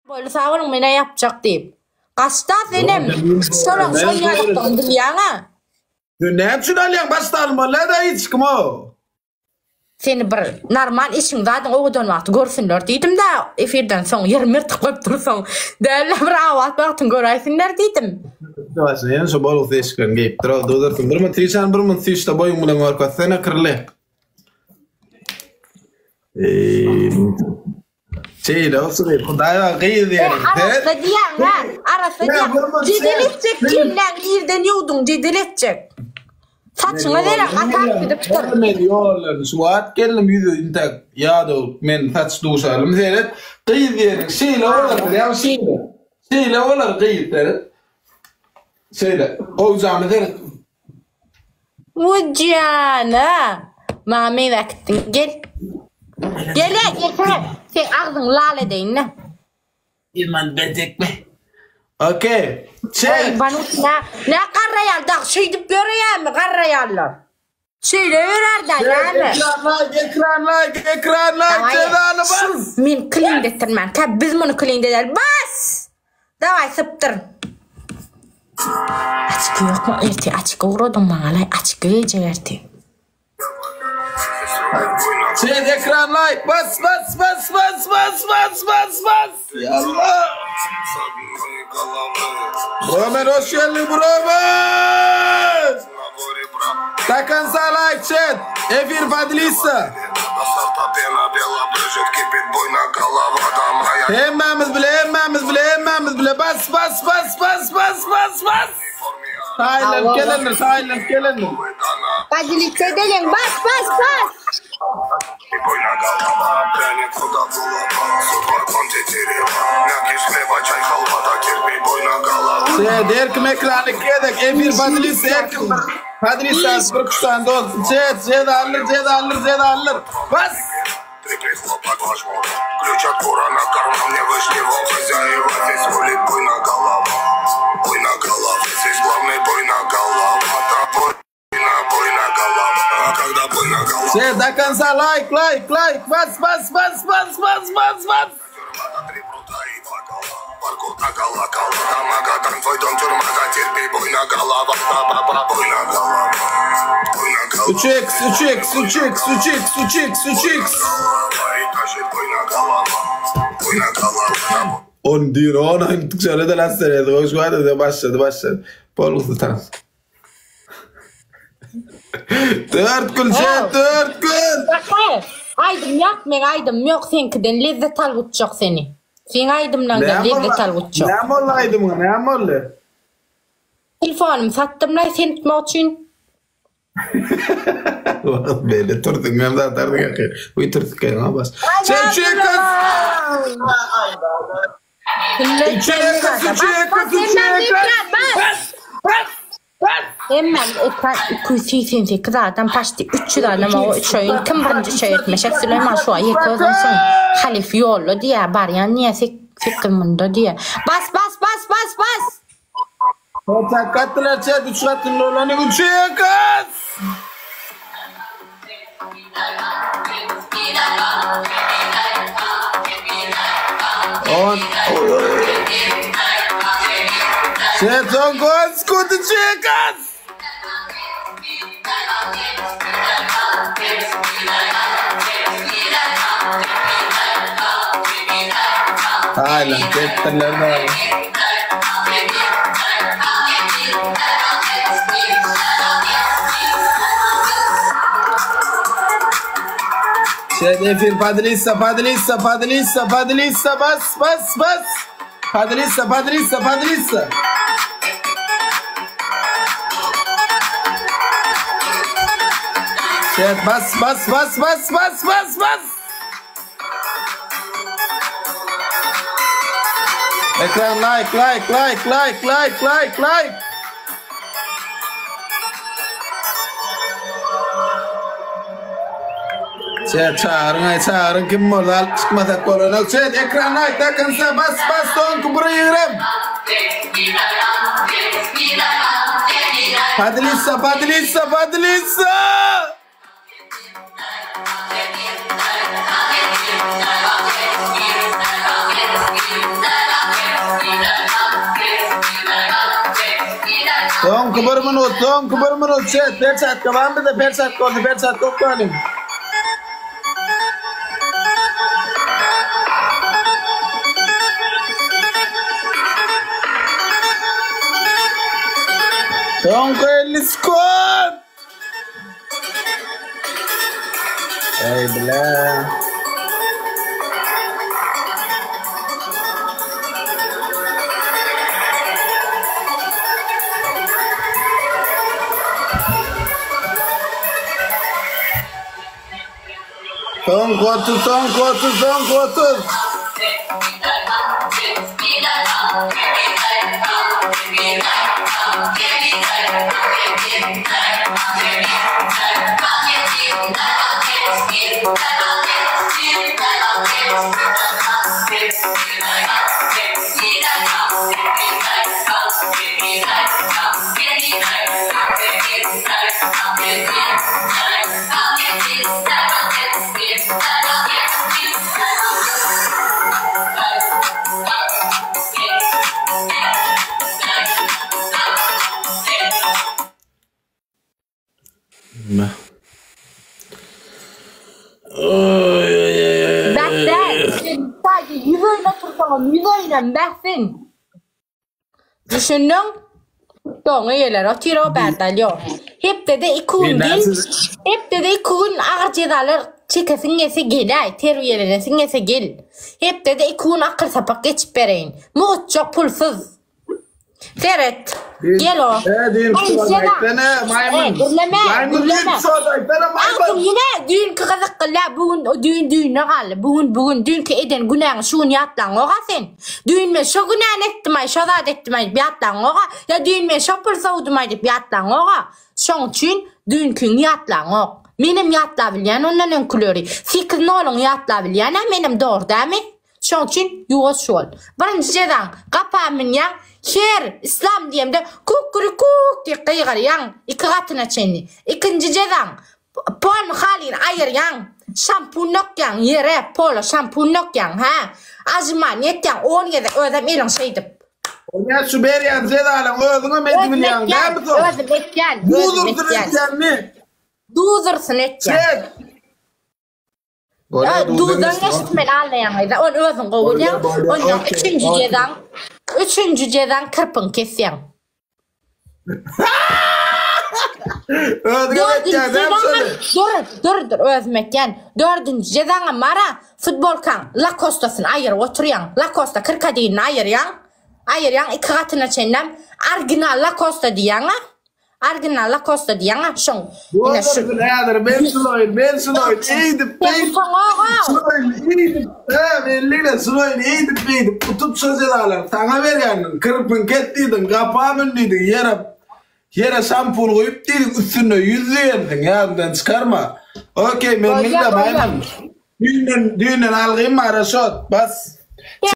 Boldy sag boluň menä ýapjak diýip. Gaçda senem. Şolaň şol ýalykdygyny bilýäňä. Sen näme üçin alýaň başda almaly-da hiç kim o. Seni bir normal işiň zadyň owadan wagty görsünler diýdim-dä efirden soň ýerim ýyrtyk bolup dursaň. Däl-de bir abat wagtyň göräýsinler diýdim. Başyna ýene şo bolgusy eşiklerini geýipdir o dudursun. Bir munt süýşän bir munt süýşde boýuň bilen görkezsene kirli. Eý. Şeýle bolsun gyz. Hudaý bar gyz E, diýelim. arassa diýýäň ha, arassa Ýa, diýýäň. bir Jedel munt etjek kelläň nirden ýuwduň, jedel etjek. Saçyňa zerek atak gidipdir. Men ýollarny şu wagt geldim ýüzi intäk ýadaw men saç duşalym seret gyz diýeniň şeýle bolar bilýäňmi şeýle şeýle bolar gyz seret şeýle gowjamy seret Wujana! Maňa meýwe äkitdiň. Gel. Gel-ä, gelsene. Seň agzyňy lal edeýin-le. Ýylman bezekme. Okey. Çek. Banut nä, nä garraýal dagy şeýdip ýöreýärmi garraýallar? Şeýle ýörär-dä, näme? Ekran like, ekran like, ekran like, jezany bas. Men klin getirmänkä biz muny klin edeli. Bas! Daway sypdyr. Açky ýokmy ertir açky ugradyň maňalaý açky geýjek ertir. Çek ekran like bas bas bas bas bas bas bas bas. Yallah. Bromen hoş geldin Bromen. Takansa like chat. Efir Fadlisa. Hemmämiz bile, hemmämiz bile, hemmämiz bile. Bas, bas, bas, bas, bas, bas, bas. Saýlanyp gelendir, saýlanyp gelendir. Podelitse edeliň. Bas, bas, bas. Chat, her kim ekrany gezek. Efir Fadlisa, her kim. Fadlisa, bir kuştan dolsun. Chat, chat aldyr, chat aldyr, chat aldyr. Bas. Chat, do konca like, like, like. Bas, bas, bas, bas, bas, bas, bas. 3x, 3x, 3x, 3x, 3x, 3x. On diýr, on aýyň şöyle de lan seredi. Hoş gördüm, başlady, başlady. Bolgusy tans. Dört gün, chat, dört gün. Bakay, aýdym ýok, meň aýdymym ýok, seňkiden lezzet alyp uçjak seni. Seň aýdymlaňdan lezzet alyp uçjak. Näme boldy aýdymyňa, näme boldy? Telefonymy satdym-laý seni tutmak üçin. Wagt beýle turdyň hem satardyň ýaky. Uý tursyk ha bas. Sen çekes. Çekes, çekes, çekes. Hemmämiz ekran 288 adam paçti 300 adam o üç oýun kim birinji üçe ýetmeşek Süleýman şu aý ýeke özüňsiň halyf ýolda diýä barýan diýä sekiz munda diýä bas bas bas bas bas Ortak katdylar çet üç katynda bolany üç kız. On. Çet son koz kutu çekaz. Aynen çektirler de. Çet efir padlissa padlissa padlissa padlissa bas bas bas. Padlissa padlissa padlissa. Çet bas bas bas bas bas bas bas. Ekran like like like like like like like. Çet çagyryň aý çagyryň kim bolsa alyp çykmasak bolanok. Çet ekran like dakynsa bas bas soňky bir ýigrem. Padlissa padlissa padlissa. minut, soňky bir minut chat, perçatka barmy bizde, perçatka bolsa perçatka okalyň. Soňky 50 sekunt. Ey bile. Soňky 30, soňky 30, soňky 30. Bäh-dä, sen sadece ýüz oýna otursaňam ýüz oýnam bäh sen. Düşündiň? Doňy geler otyr o bärde alýo. Hepdede iki gün gel. Hepdede iki gün agyr jezalar çekesiň gelse geläý, terbiýelenesiň gelse gel. Hepdede iki gün akyl sapak geçip bereýin. Mugtjak pulsuz. Seret. Gel o. Gürleme, gürleme. Agzyň ýene düýnki gyzykly, bu gün düýn düýne galdy. Bu gün bu gün düýnki eden günäňi şu gün ýatlaňoga sen. Düýn men şo günäni etdim-aý, şo zat etdim-aý diýip ýatlaňoga. Ýa düýn men şo pul sowdum-aý diýip ýatlaňoga. Şoň üçin düýnkiňi ýatlaňok. Menem ýatlabilýän ondan öňküleri. Sekiz noluňy ýatlabilýän-ä menem dogry dämi? Şoň üçin ýuwaş bol. Birinji jezaň, gapa münýäň, her islam diýemde kukkurikuk diýip gygyrýaň iki gatyna çenli. Ikinji jezaň, polny halyny aýyrýaň, şampun dökýäň ýere, pola şampun dökýäň, hä? Ažymany etýäň on gezek özem eliň şeýdip. Bolýa şu berýän jezalaň özüňem edibilýäň dälmi soň? Özüm etýän, özüm etýän. etýän. Etýänmi? Duzursyny etýän. Çek. Bolýa Duzdan geçip men almaýan gyza. Ony özüň gowy bilýäň. Ondan üçünji jezaň, üçünji jezaň kirpiň kesýäň. Özüňem etýäň däl şony. Dur, dur, dur özüm etýän. Dördünji jezaňam bar-a, futbolkaň lakostasyny aýyryp oturýaň. Lakosta krokodilini aýyrýaň. Aýyrýaň iki gatyna çenlem. Original lakosta diýýäň-a. Original Lacoste diýýäň-a şoň. Ine şu. Häzir men şuloýyn, men şuloýyn, eýdip, beýdip. Şuloýyn, eýdip, hä, belli-le, şuloýyn, eýdip, beýdip, utup şo jezalary saňa berýändim. Kirpiň kes diýdiň, gapa mün diýdiň, ýere, ýere şampun guýup diýdiň, üstünde ýüz diýensiň, ýadyňdan çykarma. Okey, men Bolýa, bildim, bolýa. aýdym. Düýnden, düýnden algym bar-a şot, bas.